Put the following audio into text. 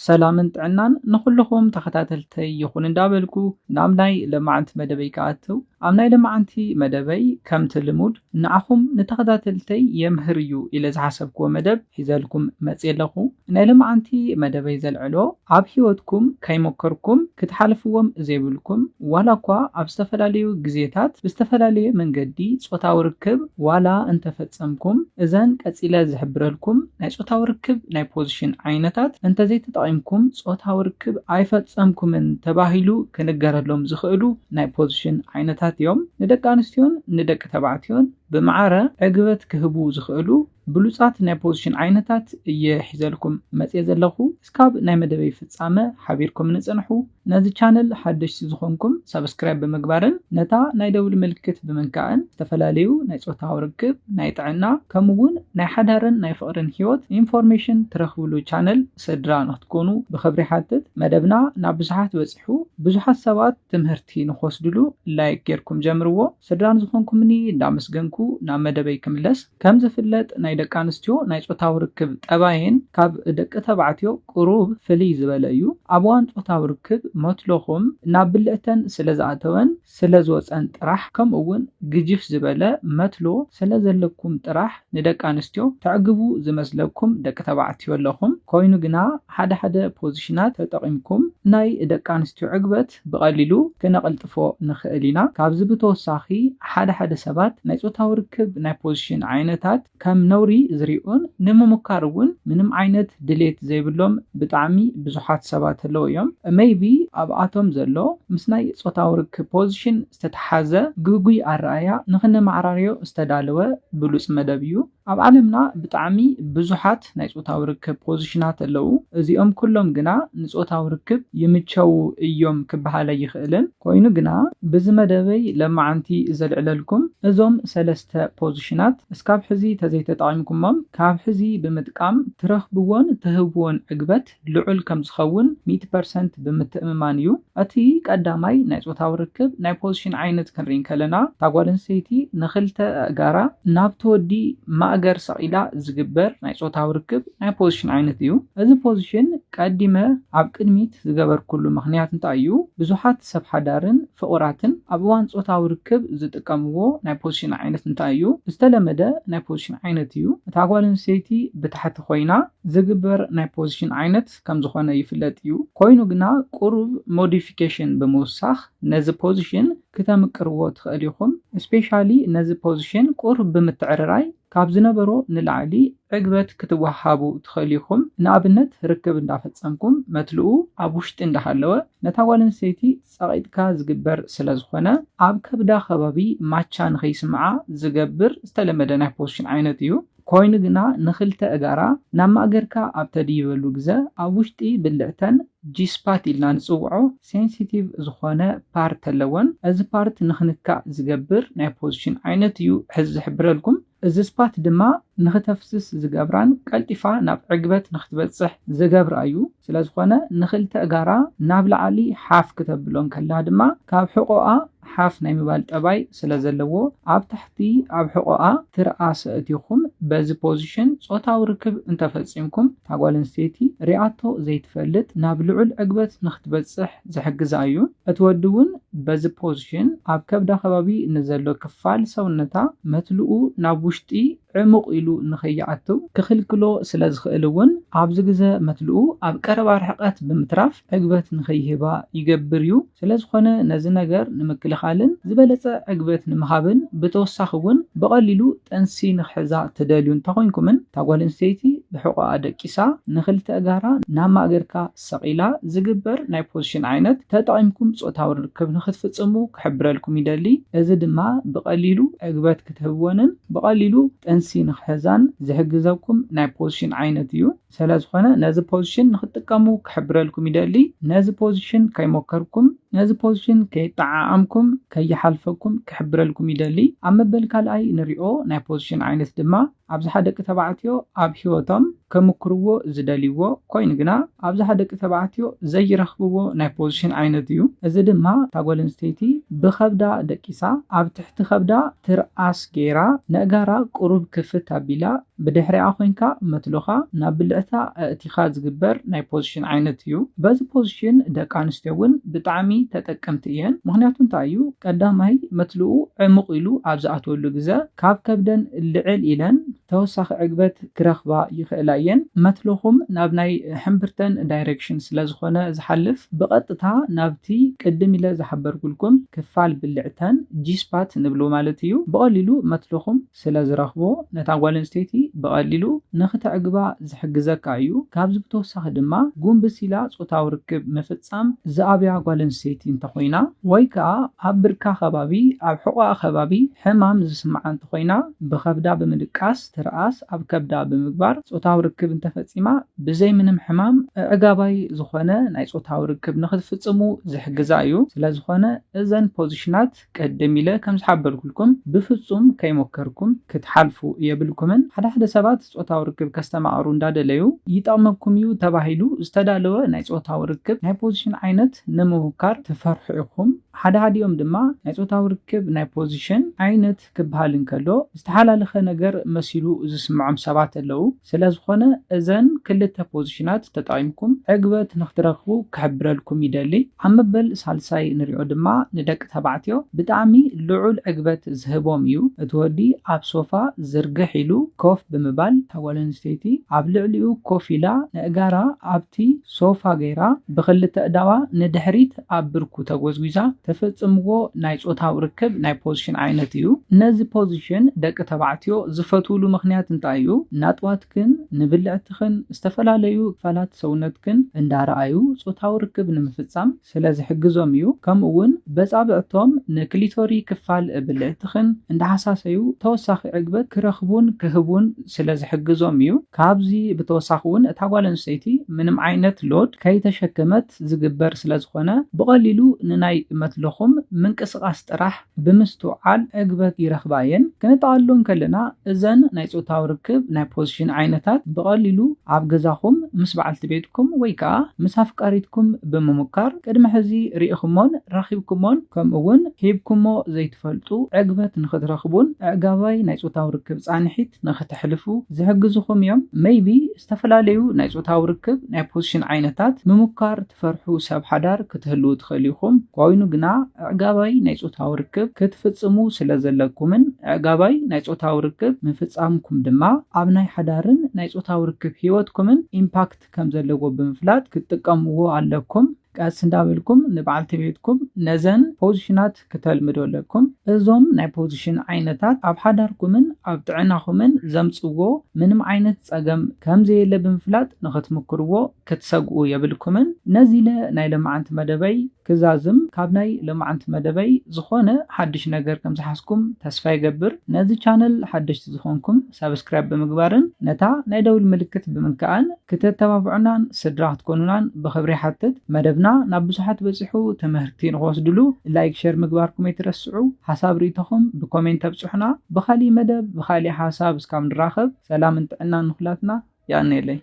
ሰላምን ጥዕናን ንኹልኹም ተኸታተልተይ ይኹን እንዳበልኩ ናብ ናይ ለማዓንቲ መደበይ ክኣትው። ኣብ ናይ ለማዓንቲ መደበይ ከምቲ ልሙድ ንዓኹም ንተኸታተልተይ የምህር እዩ ኢለ ዝሓሰብክዎ መደብ ሒዘልኩም መፅየ ኣለኹ። ናይ ለማዓንቲ መደበይ ዘልዕሎ ኣብ ህይወትኩም ከይሞከርኩም ክትሓልፍዎም ዘይብልኩም ዋላ እኳ ኣብ ዝተፈላለዩ ግዜታት ብዝተፈላለየ መንገዲ ፆታዊ ርክብ ዋላ እንተፈፀምኩም እዘን ቀፂለ ዝሕብረልኩም ናይ ፆታዊ ርክብ ናይ ፖዚሽን ዓይነታት እንተዘይተጠቒምኩም ፆታዊ ርክብ ኣይፈፀምኩምን ተባሂሉ ክንገረሎም ዝኽእሉ ናይ ፖዚሽን ዓይነታት እዮም። ንደቂ ኣንስትዮን ንደቂ ተባዕትዮን ብማዕረ ዕግበት ክህቡ ዝኽእሉ ብሉፃት ናይ ፖዚሽን ዓይነታት እየ ሒዘልኩም መፅየ ዘለኹ። እስካብ ናይ መደበይ ፍፃመ ሓቢርኩም ንፅንሑ። ነዚ ቻነል ሓደሽቲ ዝኾንኩም ሳብስክራይብ ብምግባርን ነታ ናይ ደውል ምልክት ብምንካእን ዝተፈላለዩ ናይ ፆታዊ ርክብ፣ ናይ ጥዕና ከምኡ እውን ናይ ሓዳርን ናይ ፍቕርን ህይወት ኢንፎርሜሽን ትረኽብሉ ቻነል ስድራ ንክትኮኑ ብኽብሪ ሓትት። መደብና ናብ ብዙሓት በፂሑ ብዙሓት ሰባት ትምህርቲ ንክወስድሉ ላይክ ጌርኩም ጀምርዎ። ስድራ ንዝኾንኩምኒ እንዳመስገንኩ ናብ መደበይ ክምለስ። ከም ዝፍለጥ ናይ ደቂ ኣንስትዮ ናይ ፆታዊ ርክብ ጠባየን ካብ ደቂ ተባዕትዮ ቁሩብ ፍልይ ዝበለ እዩ። ኣብ እዋን ፆታዊ ርክብ መትሎኹም ናብ ብልዕተን ስለ ዝኣተወን ስለ ዝወፀን ጥራሕ ከምኡ እውን ግጅፍ ዝበለ መትሎ ስለ ዘለኩም ጥራሕ ንደቂ ኣንስትዮ ተዕግቡ ዝመስለኩም ደቂ ተባዕትዮ ኣለኹም። ኮይኑ ግና ሓደ ሓደ ፖዚሽናት ተጠቒምኩም ናይ ደቂ ኣንስትዮ ዕግበት ብቐሊሉ ክነቕልጥፎ ንኽእል ኢና። ካብዚ ብተወሳኺ ሓደ ሓደ ሰባት ናይ ፆታዊ ርክብ ናይ ፖዚሽን ዓይነታት ከም ነውሪ ዝሪኡን ንምምካር እውን ምንም ዓይነት ድሌት ዘይብሎም ብጣዕሚ ብዙሓት ሰባት ኣለዉ እዮም። ሜይቢ ኣብኣቶም ዘሎ ምስ ናይ ፆታዊ ርክብ ፖዚሽን ዝተተሓዘ ግጉይ ኣረኣያ ንኽነማዕራርዮ ዝተዳለወ ብሉፅ መደብ እዩ። ኣብ ዓለምና ብጣዕሚ ብዙሓት ናይ ፆታዊ ርክብ ፖዚሽናት ኣለዉ። እዚኦም ኩሎም ግና ንፆታዊ ርክብ ይምቸዉ እዮም ክበሃል ኣይኽእልን። ኮይኑ ግና ብዚ መደበይ ለማዓንቲ ዘልዕለልኩም እዞም ሰለስተ ፖዚሽናት እስካብ ሕዚ ተዘይተጠቒምኩሞም ካብ ሕዚ ብምጥቃም ትረኽብዎን ትህብዎን ዕግበት ልዑል ከም ዝኸውን ሚእቲ ፐርሰንት ብምትእምማን እዩ። እቲ ቀዳማይ ናይ ፆታዊ ርክብ ናይ ፖዚሽን ዓይነት ክንርኢ እንከለና እታ ጓል ኣንስተይቲ ንኽልተ ኣእጋራ ናብቲ ወዲ ማእገር ሰቒላ ዝግበር ናይ ፆታዊ ርክብ ናይ ፖዚሽን ዓይነት እዩ። እዚ ፖዚሽን ቀዲመ ኣብ ቅድሚት ዝገበርኩሉ ምኽንያት እንታይ እዩ? ብዙሓት ሰብ ሓዳርን ፍቑራትን ኣብ እዋን ፆታዊ ርክብ ዝጥቀምዎ ናይ ፖዚሽን ዓይነት እንታይ እዩ? ዝተለመደ ናይ ፖዚሽን ዓይነት እዩ። እታ ጓል ኣንስተይቲ ብታሕቲ ኮይና ዝግበር ናይ ፖዚሽን ዓይነት ከም ዝኾነ ይፍለጥ እዩ። ኮይኑ ግና ቁሩብ ሞዲፊኬሽን ብምውሳኽ ነዚ ፖዚሽን ክተምቅርዎ ትኽእል ኢኹም። ስፔሻሊ ነዚ ፖዚሽን ቁሩብ ብምትዕርራይ ካብ ዝነበሮ ንላዕሊ ዕግበት ክትወሃቡ ትኽእል ኢኹም። ንኣብነት ርክብ እንዳፈጸምኩም መትልኡ ኣብ ውሽጢ እንዳሃለወ ነታ ጓል ኣንስተይቲ ጸቒጥካ ዝግበር ስለ ዝኾነ ኣብ ከብዳ ከባቢ ማቻ ንኸይስምዓ ዝገብር ዝተለመደ ናይ ፖዚሽን ዓይነት እዩ። ኮይኑ ግና ንኽልተ እጋራ ናብ ማእገርካ ኣብ ተድይበሉ ግዘ ኣብ ውሽጢ ብልዕተን ጂስፓት ኢልና ንጽውዖ ሴንሲቲቭ ዝኾነ ፓርት ኣለወን። እዚ ፓርት ንኽንካእ ዝገብር ናይ ፖዚሽን ዓይነት እዩ ሕዚ ዝሕብረልኩም። እዚ ስፓት ድማ ንኽተፍስስ ዝገብራን ቀልጢፋ ናብ ዕግበት ንኽትበጽሕ ዝገብራ እዩ። ስለ ዝኾነ ንኽልተ እጋራ ናብ ላዕሊ ሓፍ ክተብሎ እንከላ ድማ ካብ ሕቖኣ ሓፍ ናይ ምባል ጠባይ ስለ ዘለዎ ኣብ ታሕቲ ኣብ ሕቖኣ ትርኣስ ኣእቲኹም በዚ ፖዚሽን ጾታዊ ርክብ እንተፈጺምኩም እታ ጓል ኣንስተይቲ ሪኣቶ ዘይትፈልጥ ናብ ልዑል ዕግበት ንኽትበጽሕ ዝሕግዛ እዩ። እቲ ወዲ እውን በዚ ፖዚሽን ኣብ ከብዳ ከባቢ ንዘሎ ክፋል ሰውነታ መትልኡ ናብ ውሽጢ ዕሙቕ ኢሉ ንኸይኣትው ክኽልክሎ ስለ ዝኽእል እውን ኣብዚ ግዘ መትልኡ ኣብ ቀረባ ርሕቐት ብምትራፍ ዕግበት ንኸይህባ ይገብር እዩ። ስለ ዝኾነ ነዚ ነገር ንምክልኻልን ዝበለፀ ዕግበት ንምሃብን ብተወሳኺ እውን ብቐሊሉ ጥንሲ ንኽሕዛ ትደልዩ እንተኾይንኩምን እታ ጓል ኣንስተይቲ ብሕቖኣ ደቂሳ ንኽልተ እጋራ ናብ ማእገርካ ሰቒላ ዝግበር ናይ ፖዚሽን ዓይነት ተጠቒምኩም ጾታዊ ርክብ ንኽትፍጽሙ ክሕብረልኩም ይደሊ። እዚ ድማ ብቐሊሉ ዕግበት ክትህብወንን ብቐሊሉ ጥንሲ ንኽሕዛን ዝሕግዘኩም ናይ ፖዚሽን ዓይነት እዩ። ስለ ዝኾነ ነዚ ፖዚሽን ንኽትጥቀሙ ክሕብረልኩም ይደሊ። ነዚ ፖዚሽን ከይሞከርኩም ነዚ ፖዚሽን ከይጠዓዓምኩም ከይሓልፈኩም ክሕብረልኩም ይደሊ። ኣብ መበል ካልኣይ ንሪኦ ናይ ፖዚሽን ዓይነት ድማ ኣብዝሓ ደቂ ተባዕትዮ ኣብ ሂወቶም ከምክርዎ ዝደልይዎ ኮይኑ ግና ኣብዝሓ ደቂ ተባዕትዮ ዘይረኽብዎ ናይ ፖዚሽን ዓይነት እዩ። እዚ ድማ እታ ጓል ኣንስተይቲ ብኸብዳ ደቂሳ ኣብ ትሕቲ ከብዳ ትርኣስ ገይራ ነእጋራ ቁሩብ ክፍት ኣቢላ ብድሕሪኣ ኮይንካ መትሎኻ ናብ ብልዕታ ኣእቲኻ ዝግበር ናይ ፖዚሽን ዓይነት እዩ። በዚ ፖዚሽን ደቂ ኣንስትዮ እውን ብጣዕሚ ተጠቀምቲ እየን። ምክንያቱ እንታይ እዩ? ቀዳማይ መትልኡ ዕሙቕ ኢሉ ኣብ ዝኣትወሉ ግዘ ካብ ከብደን ልዕል ኢለን ተወሳኺ ዕግበት ክረኽባ ይኽእላ እየን። መትልኹም ናብ ናይ ሕምብርተን ዳይሬክሽን ስለ ዝኾነ ዝሓልፍ ብቐጥታ ናብቲ ቅድም ኢለ ዝሓበርኩልኩም ክፋል ብልዕተን ጂስፓት ንብሎ ማለት እዩ። ብቐሊሉ መትልኹም ስለ ዝረኽቦ ነታ ጓል ኣንስተይቲ ብቐሊሉ ንኽተዕግባ ዝሕግዘካ እዩ። ካብዚ ብተወሳኺ ድማ ጉንብስ ኢላ ጾታዊ ርክብ ምፍጻም ዝኣብያ ጓል ኣንስተይቲ እንተኾይና ወይ ከዓ ኣብ ብርካ ከባቢ ኣብ ሕቖኣ ከባቢ ሕማም ዝስምዓ እንተኾይና ብኸብዳ ብምድቃስ ትርኣስ ኣብ ከብዳ ብምግባር ጾታዊ ርክብ እንተፈጺማ ብዘይ ምንም ሕማም ኣዕጋባይ ዝኾነ ናይ ጾታዊ ርክብ ንኽትፍጽሙ ዝሕግዛ እዩ። ስለዝኾነ እዘን ፖዚሽናት ቅድም ኢለ ከም ዝሓበርኩልኩም ብፍጹም ከይሞከርኩም ክትሓልፉ የብልኩምን። ሓደ ሓደ ሰባት ጾታዊ ርክብ ከስተማቕሩ እንዳደለዩ ይጠቕመኩም እዩ ተባሂሉ ዝተዳለወ ናይ ጾታዊ ርክብ ናይ ፖዚሽን ዓይነት ንምውካር ትፈርሑ ኢኹም። ሓደ ሓዲኦም ድማ ናይ ጾታዊ ርክብ ናይ ፖዚሽን ዓይነት ክበሃል እንከሎ ዝተሓላለኸ ነገር መሲሉ ዝስምዖም ሰባት ኣለዉ። ስለዝኾነ እዘን ክልተ ፖዚሽናት ተጠቒምኩም ዕግበት ንክትረኽቡ ክሕብረልኩም ይደሊ። ኣብ መበል ሳልሳይ ንሪኦ ድማ ንደቂ ተባዕትዮ ብጣዕሚ ልዑል ዕግበት ዝህቦም እዩ። እቲ ወዲ ኣብ ሶፋ ዝርግሕ ኢሉ ኮፍ ብምባል እታ ጓል ኣንስተይቲ ኣብ ልዕሊኡ ኮፍ ኢላ ነእጋራ ኣብቲ ሶፋ ገይራ ብክልተ እዳዋ ንድሕሪት ኣብ ብርኩ ተጎዝጒዛ ተፈጽምዎ ናይ ጾታዊ ርክብ ናይ ፖዚሽን ዓይነት እዩ። ነዚ ፖዚሽን ደቂ ተባዕትዮ ዝፈትውሉ ምኽንያት እንታይ እዩ? ናጥዋትክን ንብልዕትኽን ዝተፈላለዩ ክፋላት ሰውነትክን እንዳረኣዩ ጾታዊ ርክብ ንምፍጻም ስለ ዝሕግዞም እዩ። ከምኡ እውን በጻብዕቶም ንክሊቶሪ ክፋል ብልዕትኽን እንዳሓሳሰዩ ተወሳኺ ዕግበት ክረኽቡን ክህቡን ስለ ዝሕግዞም እዩ። ካብዚ ብተወሳኺ እውን እታ ጓል ኣንስተይቲ ምንም ዓይነት ሎድ ከይተሸከመት ዝግበር ስለ ዝኾነ ብቐሊሉ ንናይ መትለኹም ምንቅስቓስ ጥራሕ ብምስትውዓል ዕግበት ይረኽባ እየን። ክንጠቓልሎ እንከለና እዘን ናይ ጾታዊ ርክብ ናይ ፖዚሽን ዓይነታት ብቐሊሉ ኣብ ገዛኹም ምስ በዓልቲ ቤትኩም ወይ ከዓ ምስ ኣፍቃሪትኩም ብምምካር ቅድሚ ሕዚ ርኢኹሞን ረኺብኩሞን ከምኡ እውን ሂብኩሞ ዘይትፈልጡ ዕግበት ንኽትረኽቡን ኣዕጋባይ ናይ ጾታዊ ርክብ ጻንሒት ንኽተሕልፉ ዝሕግዙኹም እዮም። ሜይቢ ዝተፈላለዩ ናይ ጾታዊ ርክብ ናይ ፖዚሽን ዓይነታት ምምካር ትፈርሑ ሰብ ሓዳር ክትህልዉ ትኽእሉ ኢኹም። ኮይኑ ግና ኣዕጋባይ ናይ ጾታዊ ርክብ ክትፍጽሙ ስለ ዘለኩምን ኣዕጋባይ ናይ ጾታዊ ርክብ ምፍጻምኩም ድማ ኣብ ናይ ሓዳርን ናይ ጾታዊ ርክብ ህይወትኩምን ኢምፓክት ከም ዘለዎ ብምፍላጥ ክትጥቀምዎ ኣለኩም። ቀስ እንዳበልኩም ንበዓልቲ ቤትኩም ነዘን ፖዚሽናት ክተልምዶ ኣለኩም። እዞም ናይ ፖዚሽን ዓይነታት ኣብ ሓዳርኩምን ኣብ ጥዕናኹምን ዘምጽዎ ምንም ዓይነት ጸገም ከም ዘየለ ብምፍላጥ ንኽትምክርዎ ክትሰግኡ የብልኩምን። ነዚ ኢለ ናይ ለማዓንቲ መደበይ ክዛዝም ካብ ናይ ለማዓንቲ መደበይ ዝኾነ ሓድሽ ነገር ከም ዝሓዝኩም ተስፋ ይገብር። ነዚ ቻነል ሓደሽቲ ዝኾንኩም ሳብስክራይብ ብምግባርን ነታ ናይ ደውል ምልክት ብምንካኣን ክተተባብዑናን ስድራ ክትኮኑናን ብኽብሪ ይሓትት። መደብና ናብ ብዙሓት በጺሑ ትምህርቲ ንኽወስድሉ ላይክ፣ ሸር ምግባርኩም ኣይትረስዑ። ሓሳብ ርእይቶኹም ብኮሜንት ኣብጽሑና። ብኻሊእ መደብ ብኻሊእ ሓሳብ እስካብ ንራኸብ ሰላምን ጥዕናን ንኹላትና። የቐንየለይ።